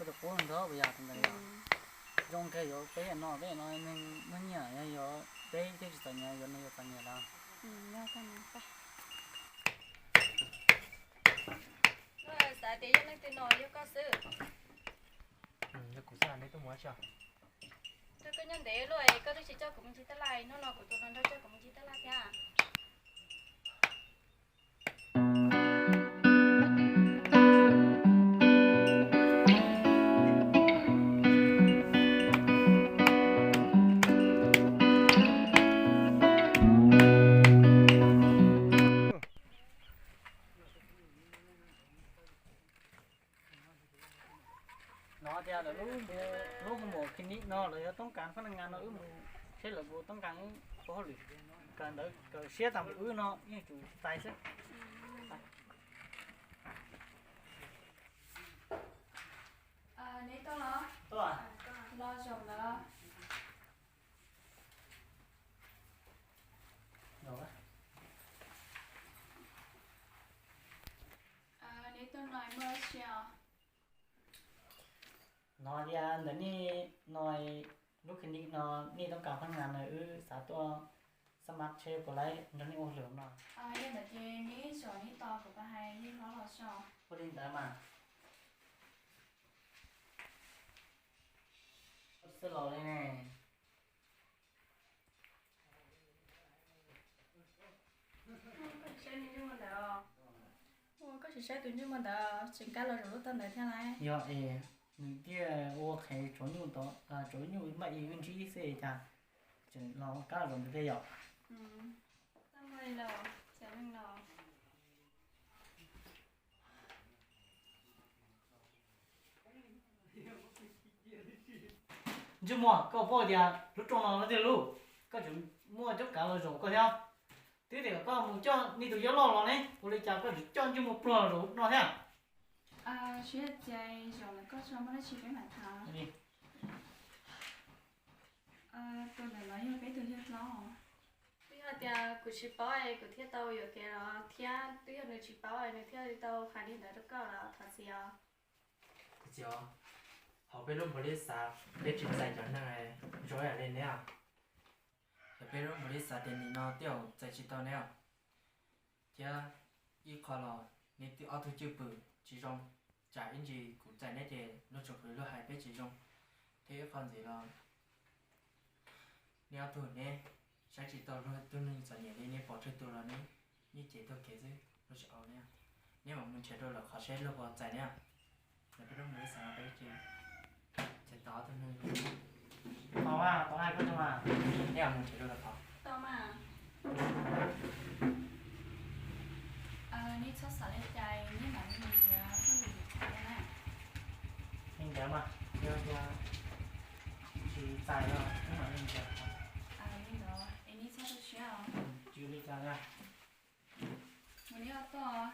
Yog qub nrog puas yog tus ntawd yog zoo kawg, yuav peb no, peb no neeg muaj nyiaj, yog peb thiaj tsis txom nyem, yuav nws yuav txom nyem los. Xav tias yog leej twg no yog koj xwb. Yog kuv xwb, neb tuaj mus tsi? Rau koj nyob ntev luaj es koj twb tsis coj kuv mus ncig tab laj, hnub no kuv tus hluas nraug coj kuv mus ncig tab laj thiab. No tias lawv lub, lub hu mos clinic no lawv yuav toob kas phab naj ngas no, wb mus seb lawv puas toob kas wb ua hauj lwm. Kawm ntawv kawm siab tag npaum wb no yeej tsum txais xwb. Neb tuaj los? Tuaj. Los zaum ntawd. Neb tuaj no muaj dab tsi os? No tias ntawm nej no, lub clinic no nej toob kas phab naj ngas no, wb xav tuaj xab mav seb puas laib nrog nej ua hauj lwm no. Yog ntawd ces neb zaum neb tos kuv pab hais yeej hlob los so. Ua li ntawd mas. Xwb los li ne. Koj tsis saib tus ntsej muag ntawd os? Koj tsis saib tus ntsej muag ntawd tseem kab los zaum lub toj ntawd thiab lauj. Yog es nws thiaj ua qhev tsuav nyuj tod, tsuav nyuj maj i wb ntsib xwb cas tseem los kab los zaum ntawd thiab yom. Txaj muag li los, cov neeg no. Ntsej muag, koj paub tias lub rooj no lub twg lub, koj tseem muaj cuab kav los zaum koj thiab. Twb tias kom koj mus coj nej tus yawg loj los ne, ua li cas koj tseem coj ntsej muag pluag los zaum no thiab? Seb tias zaum ntawm koj tso muaj dab tsi peb mam tham. Tus ntawm no yog peb tus yawg hlob. Twb yog tias kuv tsis paub es kuv thiaj tau yuam kev los thiab, twb yog nws tsis paub es nws thiaj li tau hais li ntawd rau koj los thov txim os. Thov txim os, hauv peb lub npaum li xav peb tsis txais cov neeg zoo ib yam li neb os. Yog peb lub npaum li xav tias nim no tej zaum txais tsis tau neb os. Thiab ib qho los neb ob tug cwj pwm tsis zoo, tsam ib ntsis kuv txais neb ces luag tsoom fwv luag hais peb tsis zoo. Thiab ib qho ntxiv los neb ob tug neb saib tsis taus luag tug neeg txom nyem li, neb pom tsawg tus los neb yeej cev taug kev xwb, luag tsis au neb. Neb mam mus nrhiav rau lawv qhov seb luag puas txais neb. Lawv peb lub npaum li xav no peb ces txais tau ob tug neeg. Tau mas, tau hais koj tau mas. Neb mam mus nrhiav rau lawv qhov. Tau mas. Neb txhob xav li cas, neb mam li nrhiav hauj lwm qhov na. Li ntawd mas, yog tias tsis txais los neb mam li nrhiav qhov. Li ntawd es neb txhob tu siab os. Tsis ua li cas na. Mus neb tuaj.